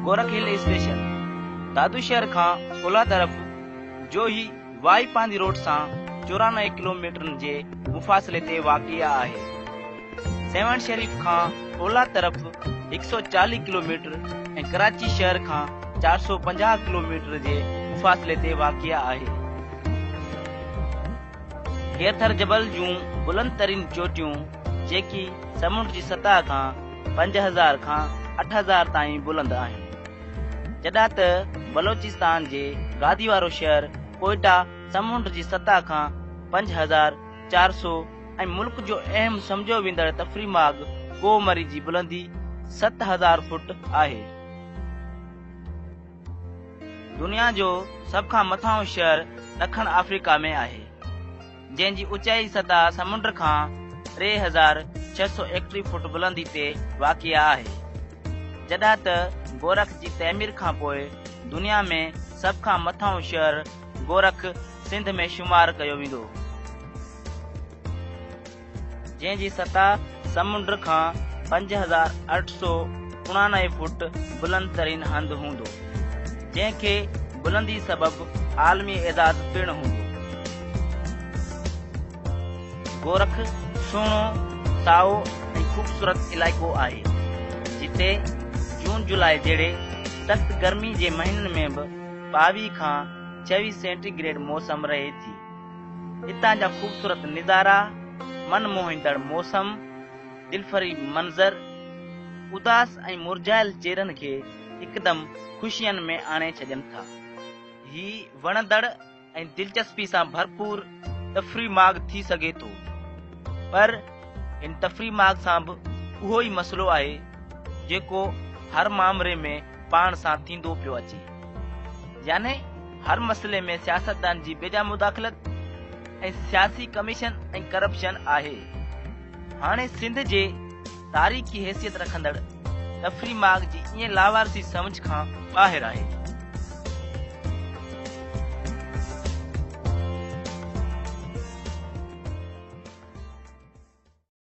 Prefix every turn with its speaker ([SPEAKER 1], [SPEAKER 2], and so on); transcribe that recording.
[SPEAKER 1] گورک hill station Dadu شهر کان اولهه طرف جوهي واهي پانڌي روڊ سان 94 ڪلوميٽرن جي مفاصلي تي واقع آهي. سيوهڻ شريف کان اولهه طرف 140 ڪلوميٽر ۽ ڪراچي شهر کان 450 ڪلوميٽر جي مفاصلي تي واقع آهي. کيرٿر جبل جون بلند ترين چوٽيون جيڪي سمنڊ جي سطح کان 5000 کان 8000 تائين بلند آهن. جڏهن ته بلوچستان جي گادي وارو شهر ڪوئيٽا سمنڊ جي سطح کان 5400 ۽ ملڪ جو اهم سمجهيو ويندڙ تفريحي ماڳ ڪوهه مري جي بلندي 7000 فوٽ آهي. دنيا جو سڀ کان مٿانهون شهر ڏکڻ آفريڪا ۾ آهي، جنهن جي اوچائي سطح سمنڊ کان 3631 فوٽ بلندي تي واقع آهي. جڏهن ته گورک جي تعمير کان پوء دنيا ۾ سڀ کان مٿانهون شهر گورک سنڌ ۾ شمار ڪيو ويندو. جنهن جي سطح سمنڊ کان 5889 فوٽ بلند ترين هنڌ هوندو، جنهن کي بلندي سبب عالمي اعزاز پڻ هوندو. گورک سهڻو، سائو ۽ خوبصورت علائقو آهي، جتي جون جولاء جهڙي سخت گرمي جي مهينن ۾ به 22 کان 26 سينٽي گريڊ موسم رهي ٿي. هتان جا خوبصورت نظارا، من موهيندڙ موسم، دلفريب منظر، اداس ۽ مرجهايل چهرن کي هڪدم خوشين ۾ آڻي ڇڏين ٿا. هي وڻندڙ ۽ دلچسپي سان ڀرپور تفريحي ماڳ ٿي سگهي ٿو، پر هن تفريحي ماڳ سان به اهو ئي مسئلو آهي، جيڪو هر مامري ۾ پاڻ سان ٿيندو پيو اچي. يعني هر مسئلي ۾ سياستدان جي بيجا مداخلت ۽ سياسي ڪميشن ۽ ڪرپشن آهي. هاڻي سنڌ جي تاريخي حيثيت رکندڙ تفريحي ماڳ جي ائين لاوارثي سمجهه کان ٻاهر آهي.